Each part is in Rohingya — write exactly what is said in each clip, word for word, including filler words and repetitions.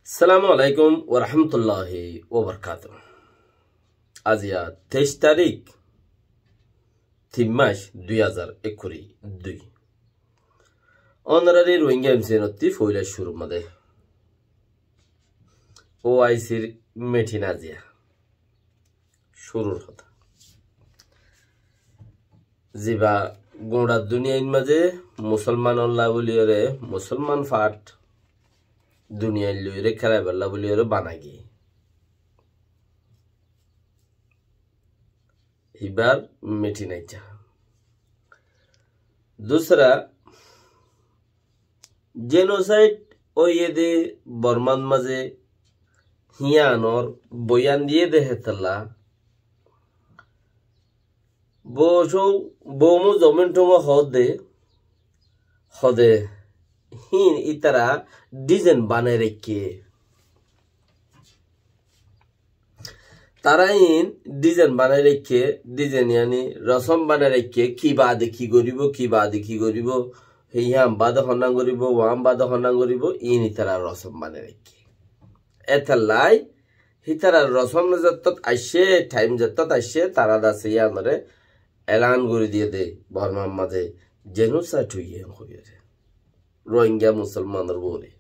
Assalamu alaikum wa rahmatullahi wa barakatuhu. Aziya teic tarík, tin mac, dui házar ekkuri dui. Ónorari Rohingya M C N ottí foila cúrur mazé O I C r meeting aziya. Cúrur hotá. Ziba gura duniyair mazé Musolmanolla buliyóre, Musolman fat duniyair loiyóre keraibálla buliyóre banai giyé. Híbar meeting aiccá. Dusra, genocide óiye dé Bormar mazé híyanor boyan diyé dé hétolla. Bosó, Bomu Zomin Tung hoó dé, hoó dé, híin ítara design banai raikké. Tará iín design banai raikké, design yani rosom banai raikké, ki baade ki goríbo, ki baade ki goríbo, híyan baade honnán goríbo, uán baade honnán goríbo, iín ítara rosom banai raikké. Étellai hítarar rosom zettót aiccé, time zettót aiccé, tará dase yíanore elan gorí diyé dé, Bormar mazé genocide óiye hoiyóre. Rohingya Musolmanor uore.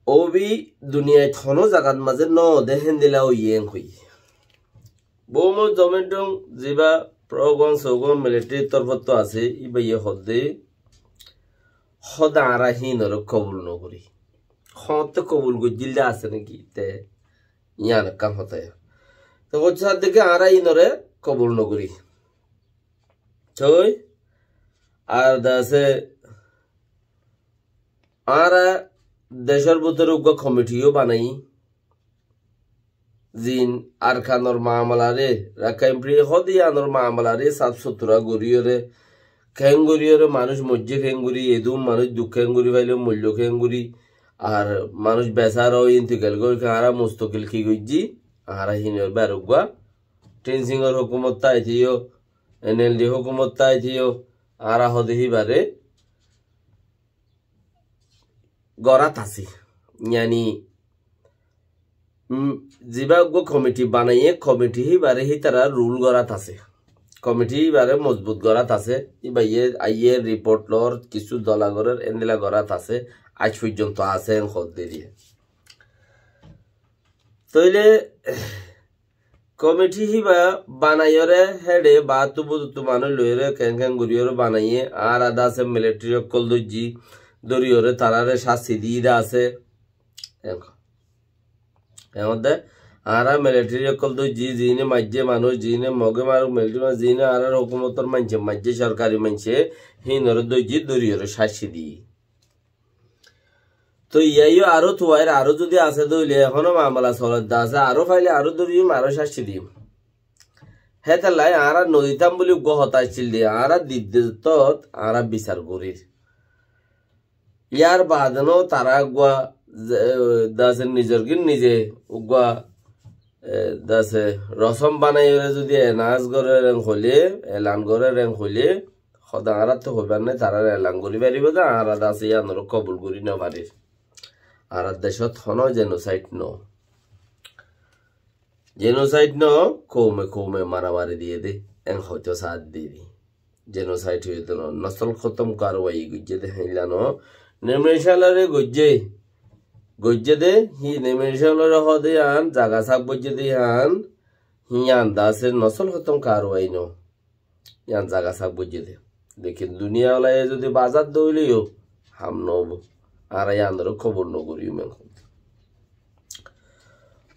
Óbi duniyait honó zagat mazé no dé héndilla óiye hoiyé. Bomu Zomin Tung ziba pro Aung San Suu Kyi military torfottu asé, íbaye hoó dé, hoó dé añára híinore kobul no gorí. Hoóñtte kobul goijjíl dé asé náki? Te yían ekkán hotá. Te hoóñtte sádde ki añára híinore kobul no gorí. Toi ar dase añára decór bútore uggúa komiti yó banaiyí. Ziín Arkanor maamala re, Rakhain Free hoó dé yíanor maamala re saf sutura goríyore, keéngoríyore manúic moijjé keéngorí, edún manúic duk keéngorí failó, moilló keéngorí, ar manúic besára ói intikal gorí, añára mustokil ki goijjí, añára híinor báre uggúa Tenzingor hókumot táite yó, N L D hókumot táite yó, añára hoó dé híbare gorát asé. Yani, um, ziba uggúa komiti banaiyé, komiti híbare hítarar rul gorát asé. Komiti híbare mozbut gorát asé. Íbaye aiyé riport lor, kissú dola gorér, endilla gorát asé. Aij foijjonto asé, en hoó dé diyé. Tóile komiti híba banaiyóre héçe baáttu bútottu manúic loiyóre keén keén goríyóre banaiyé, añára dase militari ókkol dóijji, dóriyóre taráre cásti diyí dé asé. Ehón, ehón dé añára militari ókkol dóijji, ziíne maijjé manúic, ziíne Moge maruk, militari manúic, ziíne añárar hókumotor maincé maijjé, sorkari maincé, híinore dóijji, dóriyóre cásti diyí. Toi iyá yó aró tuair, aró zudi asé dé óile, ehóno maamala soler dé asé, aró faile aró dóriyum, aró cásti diyum. Hétolla añára noditám buli uggúa hotá accíl dé, añára didde zettót añára bisar gorír. Yar baade no tará uggúa ze, dase nizor gín nize uggúa, e, dase rosom banaiyóre zudi enas gorér en hoilé, elan gorér en hoilé, hoó dé añárattú hoibár nái, tará elan gorí faribó dé, añára dase yíanore kobul gorí no farir. Añárar decót honó genocide no. Genocide no, koume koume maramari diyé dé, en hoitó saá dé. Genocide óiye dé no, nosol hótom karwai goijjé dé héilla no. Nimricálore goijjé, goijjé dé, hí Nimricálore hoó dé yían, zaga saf goijjé dé yían, híyan dase nosol hótom karwai no. Yían zaga saf goijjé dé. Lekin duniya olaye zudi bazar dóile yó ham no óibo. Añára yíanore kobul no gorí men.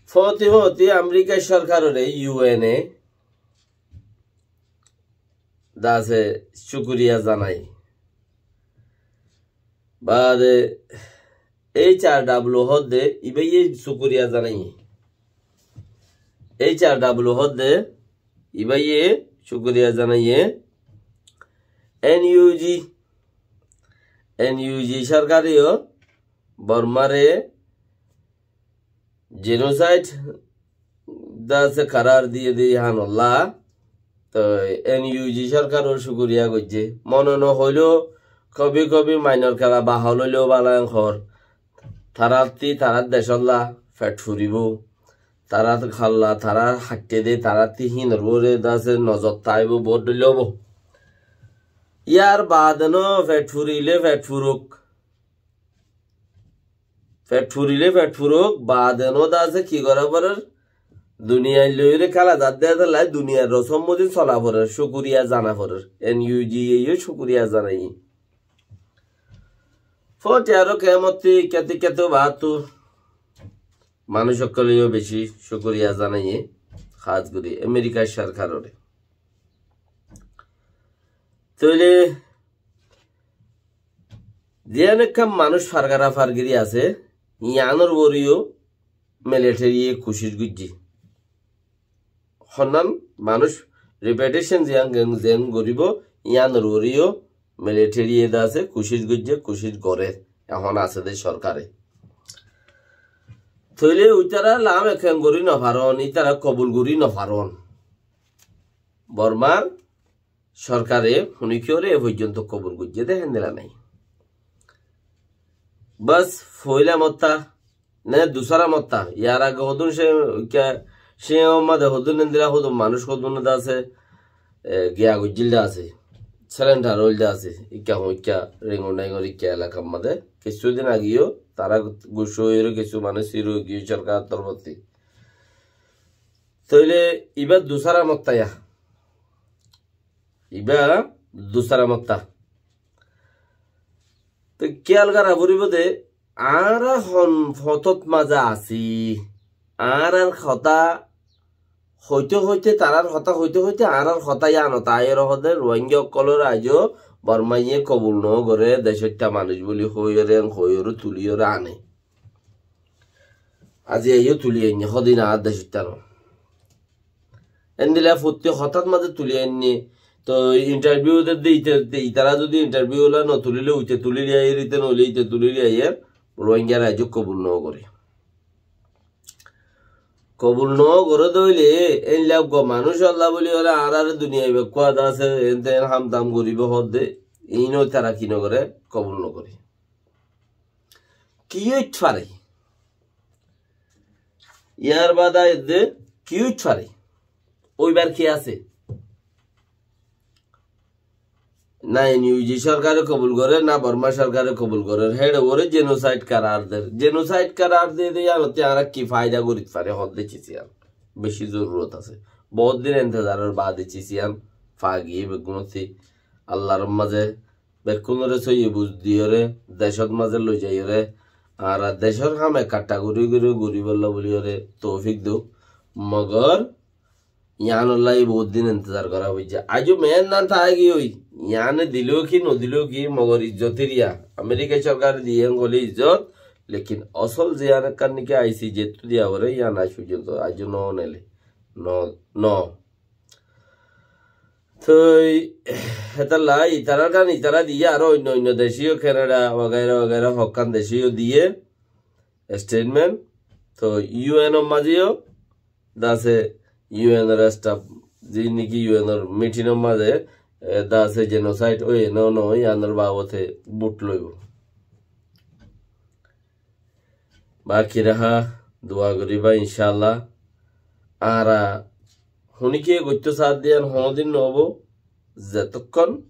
Fóti fóti Amerikar sorkarore, U N e, dase cúkuriya zanai. Baade H R W hoó dé, ibáye cúkuriya zanaiyé. H R W hoó dé, ibáye cúkuriya zanaiyé. N U G, N U G sorkare yó Bormare genocide dase karar diyé dé yíanolla. Toi N U G sorkaror cúkuriya goijjé. Mone no hoiló, kobi kobi mainor kela bahol óileó bala en hoór. Taráttu tarár decólla fet furibóu. Tarár hálla, tarár háitte de, taráttu hínor uore de asé nozor táibo, boóut dhoilla óibo. Yar baade no fet furile fet furuk. Fet furile fet furuk, baade no de asé ki gora forer? Duniyai loiyóre kéla zadde etolla duniyair rosom mozin sola forer, cúkuriya zana forer. N U G A yó cúkuriya zanaiye. Fóti aró kemotti keti keti baáttu manúic ókkole yó beci cúkuriya zanaiye, hás gorí Amerikar sorkarore. Tóile ziyán ekkán manúic fargara fargiri asé, yiánor uore yó militariye kucíc goijjé. Honnán manúic repatriation ziyán gen-, ziyán goríbo, yiánor uore yó militariye de asé kucíc goijjé, kucíc gorér. Ehón asé de sorkare. Tóile ítara lam ekkán gorí nofaron, ítara kobul gorí nofaron. Bormar sorkare honikiyóre e foijjonto kobul goijjé de héndilla nai. Bas, foila motta, ne dusara motta, yar age hodún ce, ikka, ce omma de hodún héndilla hodún manúic hodún de asé, e, giya goijjíl de asé, surrender óil de asé, ikka hon ikka, Ringon Daingor ikka elakar mazé, kissú din age yó, tará guccá óiyore kissú manúic sir ói giyé sorkar torfotti. Tóile ibá dusara motta ya. Ibá dusara motta. Te kiyal gora foribó de, añára hon fotót mazé así, añárar hotá hoité hoité, tarár hotá hoité hoité, añárar hotá yián ot aiyóre hoó de, Ruáingga ókkolore aijjó Bormaye kobul no goré, decóitta manúic buli hoiyóre, hoiyóre tuliyóre ané. Aijja yó tuli ainné, hodin añár decóitta no. Endilla fottí hotát mazé tuli ainné. Toi interview de, de ite, de itara zodi interview ola no tulile, uite tulile aiyér, ite no óile ite tulile aiyér, Ruáinggare aijjó kobul no goré. Kobul no goré de óile, endilla uggwá manúic olla buli óile añárare duniyai bekkúa de asé, ente en ham tam goríbo hoó de, iín ítara ki no goré, kobul no goré. Ki óit fare? Yar baade edde ki óit fare? Óibar ki asé? Na N U G sorkare kobul gorer, na Borma sorkare kobul gorer. Héçe uore genocide karar der. Genocide karar diye de yanotte añára ki faida gorit fari, hoó de cis yián. Beci zorurot asé. Bout din entezaror baade cis yián fa giyé beggúnotti. Allar mazé bekkúnore sóiyi buz diyóre, decót mazé loi zaiyóre, añára decór ham ekkattha gorí gorí goríbolla buliyóre toufik douk. Mogor yiánolla bout din entezar gora foijjé. Aijjó meénnat táigiyói, yiáne dilóu ki nodilóu ki, mogor izzotir yián. Amerika sorkare diye hoilé izzot, lekin osol ziyán ekkán niki I C J ttu diya foré, yián aij foijjonto aijjó no onele. No, no. Toi hétalla itarar gán itara diye, aró oinno oinno decé yó, Canada wagaira wagaira hokkán decé yó diye, statement. Toi U N or mazé yó de asé, U N or staff, ze niki U N or meeting or mazé, e, de asé genocide óiye no no óiye, yiánor babote vote loibo. Baki raha dua goriba, incállah. Añára honikiyé goittó saádde yián honodin no óibo, zetokkón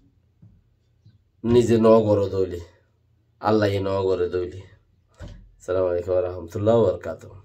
nize no goré de óile, Allaye no goré de óile. Assalamu alaikum wa rahmatullahi wa barakatuhu.